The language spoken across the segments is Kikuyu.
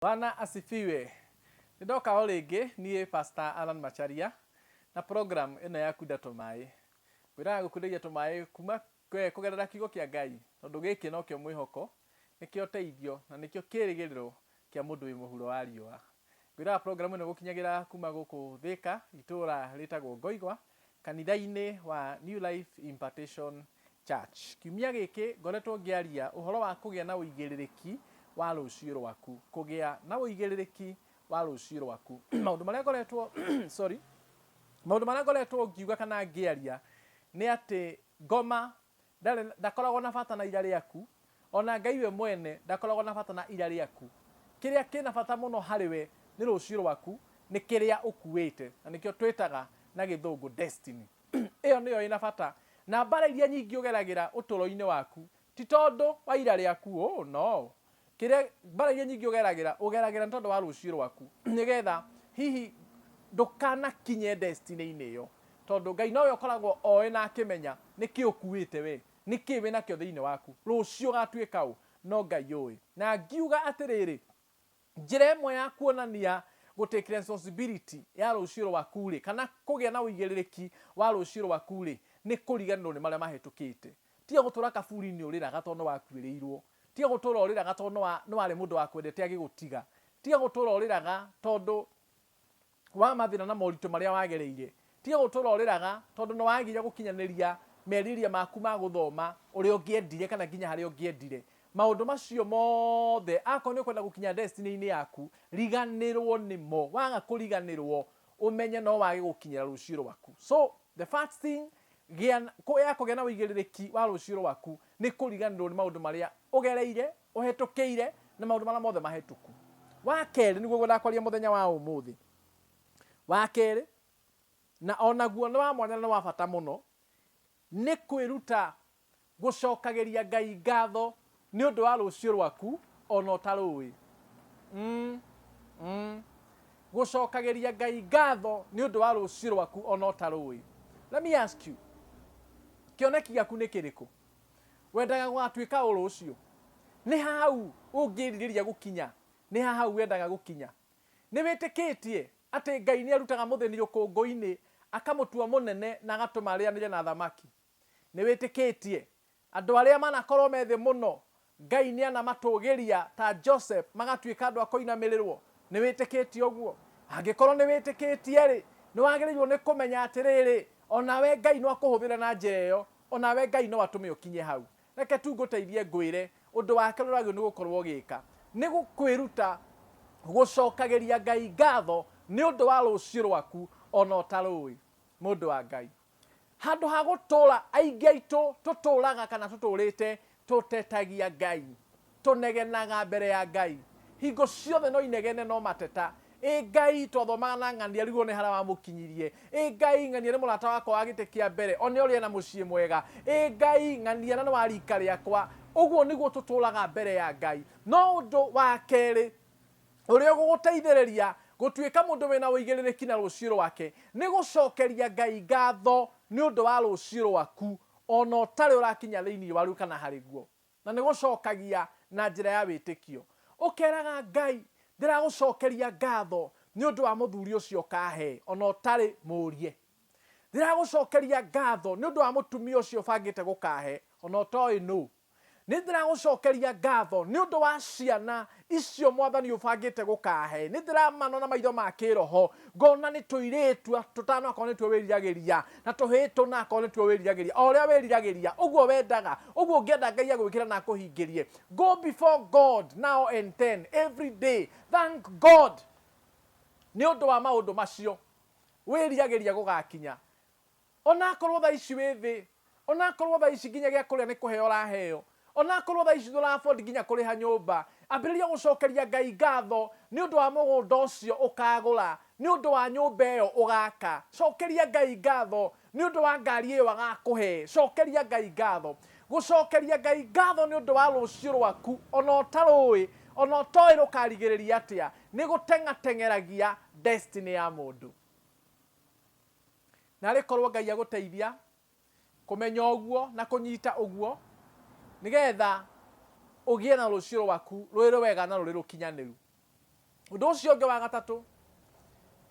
Bwana asifiwe. Nĩ ndoka o rĩngĩ niĩ Pastor Alan Macharia na program ĩno ya Kunda Tũmaĩ. Ngwĩraga gũkundagia tũmaĩ kuma kũgerera kiugo kĩa Ngai tondũ gĩkĩ nokĩo mwĩhoko, nĩkĩo ũteithio na nĩkĩo kĩrĩgĩrĩro kĩa mũndũ wĩ mũhuro wa riũa. Ngwĩraga program ĩno ĩgũkinyagĩra kuma gũkũ Thĩka, itũũra rĩtagwo Ngoigwa, kanitha-inĩ wa New Life Impartation Church. Kiumia gĩkĩ ngoretwo ngĩaria ũhoro wa kũgĩa na ũigĩrĩrĩki wa rũciũ rwaku, kũgĩa na ũigĩrĩrĩki wa rũciũ rwaku. Maũndũ marĩa ngoretwo sorry, maũndũ marĩa ngoretwo ngiuga kana ngĩaria nĩ atĩ ngoma ndarĩ ndakoragwo na bata na ira rĩaku, ona Ngai we mwene ndakoragwo na bata na ira rĩaku. Kĩrĩa kĩna bata mũno harĩ we nĩ rũciũ rwaku, nĩ kĩrĩa ũkuĩte, na nĩkĩo twĩtaga na gĩthũngũ destiny. Ĩyo nĩyo ĩna bata. Na mbara iria nyingĩ ũgeragĩra ũtũro-inĩ waku ti tondũ wa ira rĩaku, oh no. Kĩrĩa mbara iria nyingĩ ũgeragĩra, ũgeragĩra nĩ tondũ wa rũciũ rwaku, nĩgetha hihi ndũkanakinye destiny-inĩ ĩyo. Tondũ Ngai nowe ũkoragwo oĩ na akĩmenya nĩkĩ ũkuĩte we, nĩkĩ wĩnakĩo thĩinĩ waku, rũciũ ũgatuĩka ũ, no Ngai ũĩ. Na ngiuga atĩrĩrĩ, Njĩra ĩmwe ya kuonania gũ take responsibility ya rũciũ rwaku-rĩ, kana kũgĩa na ũigĩrĩrĩki wa rũciũ rwaku-rĩ, nĩ kũriganĩrwo nĩ marĩa mahĩtũkĩte. Tiga gũtũra kaburi-inĩ ũrĩraga tondũ nĩ wakuĩrĩirwo. Tiga gũtũra ũrĩraga tondũ nĩ warĩ mũndũ wakwendete agĩgũtiga. Tiga gũtũra ũrĩraga tondũ wa mathĩna na moritũ marĩa wagereire. Tiga gũtũra ũrĩraga tondũ nĩ wagire gũkinyanĩria merirĩria maku ma gũthoma ũrĩa ũngĩendire kana nginya harĩa ũngĩendire. Maũndũ macio mothe, akorwo nĩ ũkwenda gũkinya destiny-inĩ yaku, riganĩrwo nĩmo. Waga kũriganĩrwo, ũmenye no wage gũkinyĩra rũciũ rwaku. So, the first thing gĩa, ya kũgĩa na ũigĩrĩrĩki wa rũciũ rwaku nĩ kũriganĩrwo nĩ maũndũ marĩa ũgereire, ũhetũkĩire, na maũndũ marĩa mothe mahĩtũku. Wa kerĩ, nĩguo ngwendaga kwaria mũthenya wa ũmũthĩ. Wa kerĩ, na o naguo nĩ wa mwanya na nĩ wa bata mũno, nĩ kwĩruta gũcokagĩria Ngai ngatho nĩ ũndũ wa rũciũ rwaku o na ũtarũĩ. Mm, mm. Gũcokagĩria Ngai ngatho nĩ ũndũ wa rũciũ rwaku o na ũtarũĩ. Let me ask you, kĩoneki gĩaku nĩ kĩrĩkũ? Wendaga gũgatuĩka ũ rũciũ? Nĩ ha hau ũngĩrirĩria gũkinya? Nĩ ha hau wendaga gũkinya? Nĩ wĩtĩkĩtie atĩ Ngai nĩ arutaga mũthĩni rũkũngũ-inĩ akamũtua mũnene na agatũma arĩanĩre na athamaki? Nĩ wĩtĩkĩtie andũ arĩa manakorwo me thĩ mũno Ngai nĩanamatũgĩria ta Joseph magatuĩka andũ a kũinamĩrĩrwo? Nĩ wĩtĩkĩtie ũguo? Angĩkorwo nĩ wĩtĩkĩtie-rĩ, nĩ wagĩrĩirwo nĩ kũmenya atĩrĩrĩ, o nawe Ngai no akũhũthĩre na njĩra ĩyo, o nawe Ngai no atũme ũkinye hau. Reke tu ngũteithie ngwĩre ũndũ wa kerĩ ũrĩa wagĩrĩirwo nĩ gũkorwo ũgĩka, nĩ kwĩruta gũcokagĩria Ngai ngatho nĩ ũndũ wa rũciũ rwaku o na ũtarũĩ. Mũndũ wa Ngai. Handũ ha gũtũũra, aingĩ aitũ tũtũũraga kana tũtũũrĩte tũtetagia Ngai. Tũnegenaga mbere ya Ngai. Hingo ciothe no inegene no mateta. Ĩ Ngai, twathomaga na ng'ania rĩu one harĩa wamũkinyirie. Ĩ Ngai, ng'ania nĩ mũrata wakwa wa gĩtĩ kĩa mbere, one ũrĩa ena mũciĩ mwega. Ĩ Ngai, ng'ania na nĩ wa rika rĩakwa. Ũguo nĩguo tũtũũraga mbere ya Ngai. No ũndũ wa kerĩ, Ũrĩa ũgũgũteithĩrĩria gũtuĩka mũndũ wĩna ũigĩrĩrĩki na rũciũ rwake nĩ gũcokeria Ngai ngatho nĩ ũndũ wa rũciũ rwaku o na ũtarĩ ũrakinya thĩinĩ waruo kana harĩ guo. Na nĩ gũcokagia na njĩra ya wĩtĩkio. Ũkeraga Ngai, ndĩragũcokeria ngatho nĩ ũndũ wa mũthuri ũcio ũkahe o na ũtarĩ mũrie. Ndĩragũcokeria ngatho nĩ ũndũ wa mũtumia ũcio ũbangĩte gũkahe o na ũtoĩ nũ. Nĩ ndĩragũcokeria ngatho nĩ ũndũ wa ciana icio Mwathani ũbangĩte gũkahe. Nĩ ndĩramano na maitho ma kĩroho, ngona nĩ tũirĩtu tũtano akorwo nĩtuo wĩriragĩria, na tũhĩĩ tũna akorwo nĩtuo wĩriragĩria. O ũrĩa wĩriragĩria, ũguo wendaga, ũguo ũngĩenda Ngai agwĩkĩre na akũhingĩrie. Go before God now and then, every day. Thank God nĩ ũndũ wa maũndũ macio wĩriragĩria gũgakinya. Onakorwo thaa ici wĩ thĩ, onakorwo thaa ici nginya gĩa kũrĩa nĩ kũheo ũraheo, onakorwo thaa ici ndũra afford nginya kũrĩha nyũmba, ambĩrĩria gũcokeria Ngai ngatho nĩ ũndũ wa mũgũnda ũcio ũkagũra, nĩ ũndũ wa nyũmba ĩyo ũgaka. Cokeria Ngai ngatho nĩ ũndũ wa ngari ĩyo agakũhe. Cokeria Ngai ngatho. Gũcokeria Ngai ngatho nĩ ũndũ wa rũciũ rwaku ona ũtarũĩ, ona ũtoĩ rũkarigĩrĩria atĩa, nĩ gũteng'ateng'eragia destiny ya mũndũ. Narĩ korwo Ngai agũteithia kũmenya ũguo na kũnyita ũguo, nĩgetha ũgĩe na rũciũ rwaku rwĩ rwega na rũrĩ rũkinyanĩru. Ũndũ ũcio ũngĩ wa gatatũ,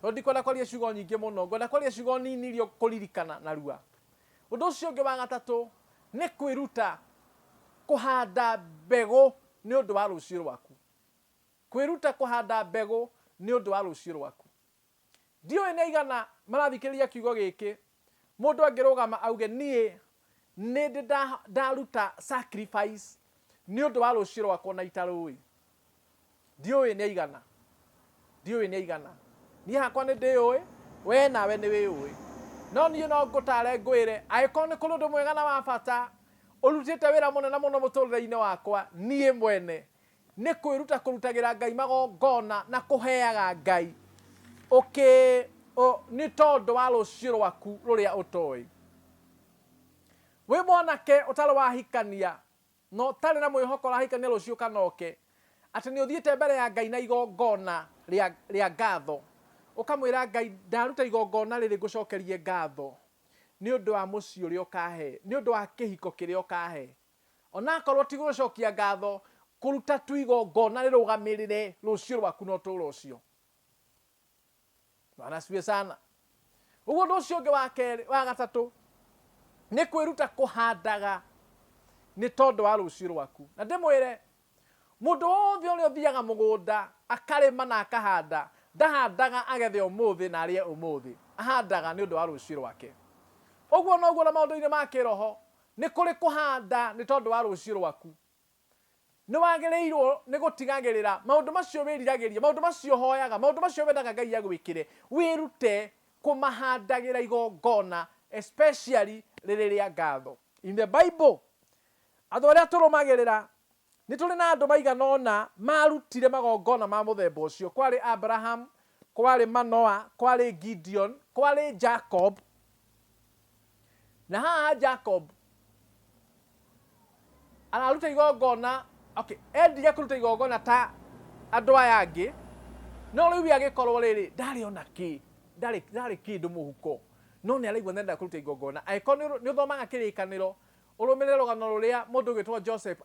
tondũ ndikwenda kwaria ciugo nyingĩ mũno, ngwenda kwaria ciugo nini iria ũkũririkana narua. Ũndũ ũcio ũngĩ wa gatatũ nĩ kwĩruta kũhanda mbegũ nĩ ũndũ wa rũciũ rwaku. Kwĩruta kũhanda mbegũ nĩ ũndũ wa rũciũ rwaku. Ndiũĩ nĩ aigana marathikĩrĩria kiugo gĩkĩ, mũndũ angĩrũgama auge niĩ nĩ ndĩ ndaruta sacrifice nĩ ũndũ wa rũciũ rwakwa na itarũĩ. Ndiũĩ nĩ aigana. Ndiũĩ nĩ aigana. Niĩ hakwa nĩ ndĩũĩ, we nawe nĩ wĩũĩ. No niĩ no ngũtare ngwĩre, angĩkorwo nĩ kũrĩ ũndũ mwega na wa bata ũrutĩte wĩra mũnene mũno mũtũrĩre-inĩ wakwa niĩ mwene, nĩ kwĩruta kũrutagĩra Ngai magongona na kũheaga Ngai ũkĩ nĩ tondũ wa rũciũ rwaku rũrĩa ũtoĩ. Wĩ mwanake ũtarĩ wahikania na ũtarĩ na mwĩhoko ũrahikania rũciũ kana ũke, atĩ nĩ ũthiĩte mbere ya Ngai na igongona rĩa ngatho, ũkamwĩra Ngai ndaruta igongona rĩrĩ ngũcokerie ngatho nĩ ũndũ wa mũciĩ ũrĩa ũkahe, nĩ ũndũ wa kĩhiko kĩrĩa ũkahe. Onakorwo ti gũcokia ngatho, kũruta tu igongona rĩrũgamĩrĩre rũciũ rwaku na ũtũũro ũcio. Bwana asifiwe sana. Ũguo ũndũ ũcio ũngĩ wa kerĩ, wa gatatũ nĩ kwĩruta kũhandaga nĩ tondũ wa rũciũ rwaku. Na ndĩmwĩre, mũndũ wothe ũrĩa ũthiaga mũgũnda akarĩma na akahanda, ndahandaga agethe ũmũthĩ na arĩe ũmũthĩ, ahandaga nĩ ũndũ wa rũciũ rwake. Ũguo noguo na maũndũ-inĩ ma kĩroho, nĩ kũrĩ kũhanda nĩ tondũ wa rũciũ rwaku. Nĩ wagĩrĩirwo nĩ gũtigagĩrĩra maũndũ macio wĩriragĩria, maũndũ macio ũhoyaga, maũndũ macio wendaga Ngai agwĩkĩre, wĩrute kũmahandagĩra igongona, especially rĩrĩ rĩa ngatho. In the Bible, andũ arĩa tũrũmagĩrĩra, nĩ tũrĩ na andũ maigana ũna marutire magongona ma mũthemba ũcio. Kwarĩ Abraham, kwarĩ Manoah, kwarĩ Gideon, kwarĩ Jacob. Na haha Jacob araruta igongona, okay, endire kũruta igongona ta andũ aya angĩ, no rĩu agĩkorwo rĩrĩ ndarĩ ona kĩ, ndarĩ ndarĩ kĩndũ mũhuko, no nĩ araigua nĩarenda kũruta igongona. Angĩkorwo nĩ ũthomaga kĩrĩkanĩro, ũrũmĩrĩre rũgano rũrĩa mũndũ ũgwĩtwo Joseph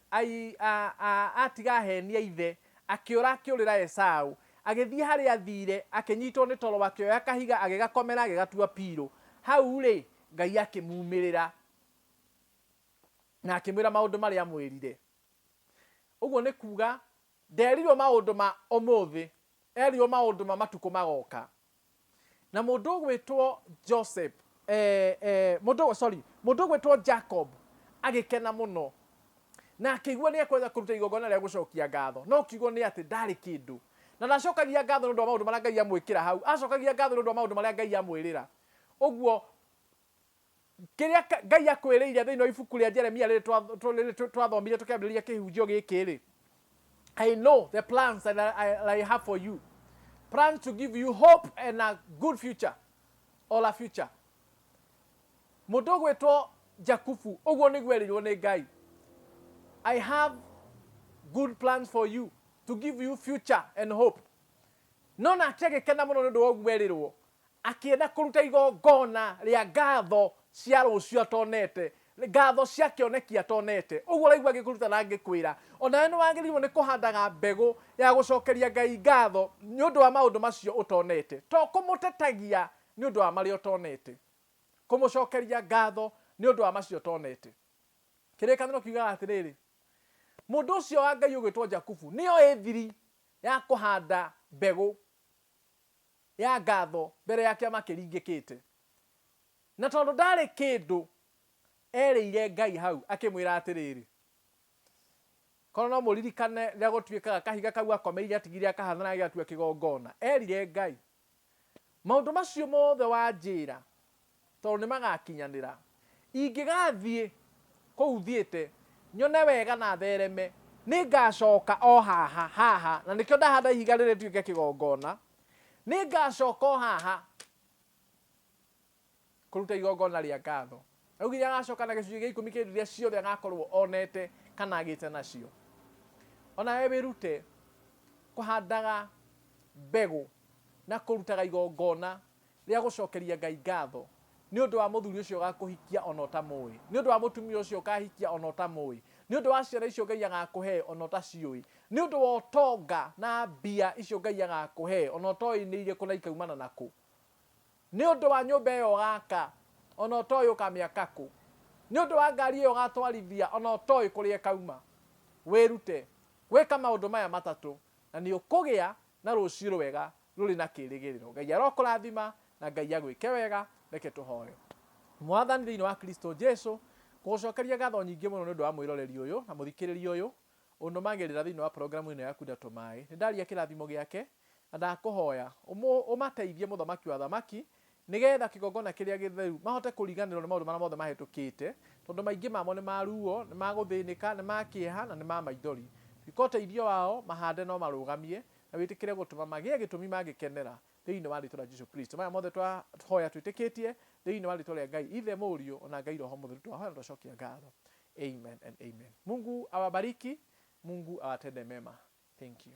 atiga ahenia ithe, akĩũra akĩũrĩra Esau, agĩthiĩ harĩa athire, akĩnyitwo nĩ toro, akĩoya kahiga agĩgakomera agĩgatua pillow. Hau rĩ, Ngai akĩmumĩrĩra na akĩmwĩra maũndũ marĩa amwĩrire. Ũguo nĩ kuga nderirwo maũndũ ma ũmũthĩ, erirwo maũndũ ma matukũ magoka. Na mũndũ ũgwĩtwo Joseph, mũndũ, sorry, mũndũ ũgwĩtwo Jacob agĩkena mũno na akĩigua nĩ ekwenda kũruta igongona rĩa gũcokia ngatho, no kiugo nĩ atĩ ndarĩ kĩndũ, na ndacokagia ngatho nĩ ũndũ wa maũndũ marĩa Ngai amwĩkĩra hau, acokagia ngatho nĩ ũndũ wa maũndũ marĩa Ngai amwĩrĩra. Ũguo kĩrĩa Ngai akwĩrĩire thĩinĩ wa ibuku rĩa Jeremia rĩrĩ twathomire tũkĩambĩrĩria kĩhunjio gĩkĩ rĩ, I know the plans that I have for you, plans to give you hope and a good future or a future. Mũndũ ũgwĩtwo Jakubu ũguo nĩguo erĩirwo nĩ Ngai, I have good plans for you to give you future and hope. No nake agĩkena mũno nĩ ũndũ wa ũguo erĩrwo, akĩenda kũruta igongona rĩa ngatho cia rũciũ atonete, ngatho cia kĩoneki atonete. Ũguo ũraigua ngĩkũruta na ngĩkwĩra, o nawe nĩ wagĩrĩirwo nĩ kũhandaga mbegũ ya gũcokeria Ngai ngatho nĩ ũndũ wa maũndũ macio ũtonete. To kũmũtetagia nĩ ũndũ wa marĩa ũtonete, kũmũcokeria ngatho nĩ ũndũ wa macio ũtonete. Kĩrĩkanĩro kiugaga atĩrĩrĩ, mũndũ ũcio wa Ngai ũgwĩtwo Jakubu nĩoĩ thiri ya kũhanda mbegũ ya ngatho mbere ya kĩama kĩringĩkĩte. Na tondũ ndarĩ kĩndũ erĩire Ngai hau, akĩmwĩra atĩrĩrĩ, korwo no mũririkane rĩrĩa gũtuĩkaga kahiga kau akomeire atigire akahana na agĩgatua kĩgongona, erire Ngai, maũndũ macio mothe wanjĩra tondũ nĩ magakinyanĩra, ingĩgathiĩ kũu thiĩte nyone wega na thereme, nĩ ngacoka o haha haha, na nĩkĩo ndahanda ihiga rĩrĩ rĩtuĩke kĩgongona, nĩ ngacoka o haha kũruta igongona rĩa ngatho. Augire agacoka na gĩcunjĩ gĩa ikũmi kĩa indo iria ciothe agakorwo onete kana agĩte nacio. Onawe wĩrute kũhandaga mbegũ na kũrutaga igongona rĩa gũcokeria Ngai ngatho nĩ ũndũ wa mũthuri ũcio ũgakũhikia ona ũtamũĩ, nĩ ũndũ wa mũtumia ũcio ũkahikia ona ũtamũĩ, nĩ Nĩ ũndũ wa ciana icio Ngai agakũhe ona ũtaciũĩ. Nĩ ũndũ wa ũtonga na mbia icio Ngai agakũhe ona ũtoĩ nĩ irĩkũ na ikaumana nakũ. Nĩ ũndũ wa nyũmba ĩyo ũgaka ona ũtoĩ ũkamĩaka kũ. Nĩ ũndũ wa ngari ĩyo ũgatwarithia ona ũtoĩ kũrĩa ĩkauma. Wĩrute gwĩka maũndũ maya matatũ na nĩ ũkũgĩa na rũciũ rwega rũrĩ na kĩrĩgĩrĩro. Ngai arokũrathima na Ngai agwĩke wega. Reke tũhoe. Mwathani thĩinĩ wa Kristo Jesu, ngũgũcokeria ngatho nyingĩ mũno nĩ ũndũ wa mwĩroreri ũyũ na mũthikĩrĩria ũyũ ũnũmagĩrĩra thĩinĩ wa programu ĩno ya Kunda Tũmaĩ. Nĩ ndaria kĩrathimo gĩake na ndakũhoya ũmateithie mũthamaki wa athamaki nĩgetha kĩgongona kĩrĩa gĩtheru mahote kũriganĩrwo nĩ maũndũ marĩa mothe mahĩtũkĩte, tondũ maingĩ mamo nĩ ma ruo, nĩ ma gũthĩnĩka, nĩ ma kĩeha na nĩ ma maithori. Tuĩka ũteithio wao, mahande no marũgamie, na wĩtĩkĩre gũtũma magĩe gĩtũmi mangĩkenera thĩinĩ wa rĩtwa rĩa Jesu Kristo. Maya mothe twahoya twĩtĩkĩtie thĩinĩ wa rĩtwa rĩa Ngai Ithe, Mũriũ ona Ngai Roho Mũtheru, twahoya na twacokia ngatho. Amen and amen. Mungu awabariki, Mungu awatende mema. Thank you.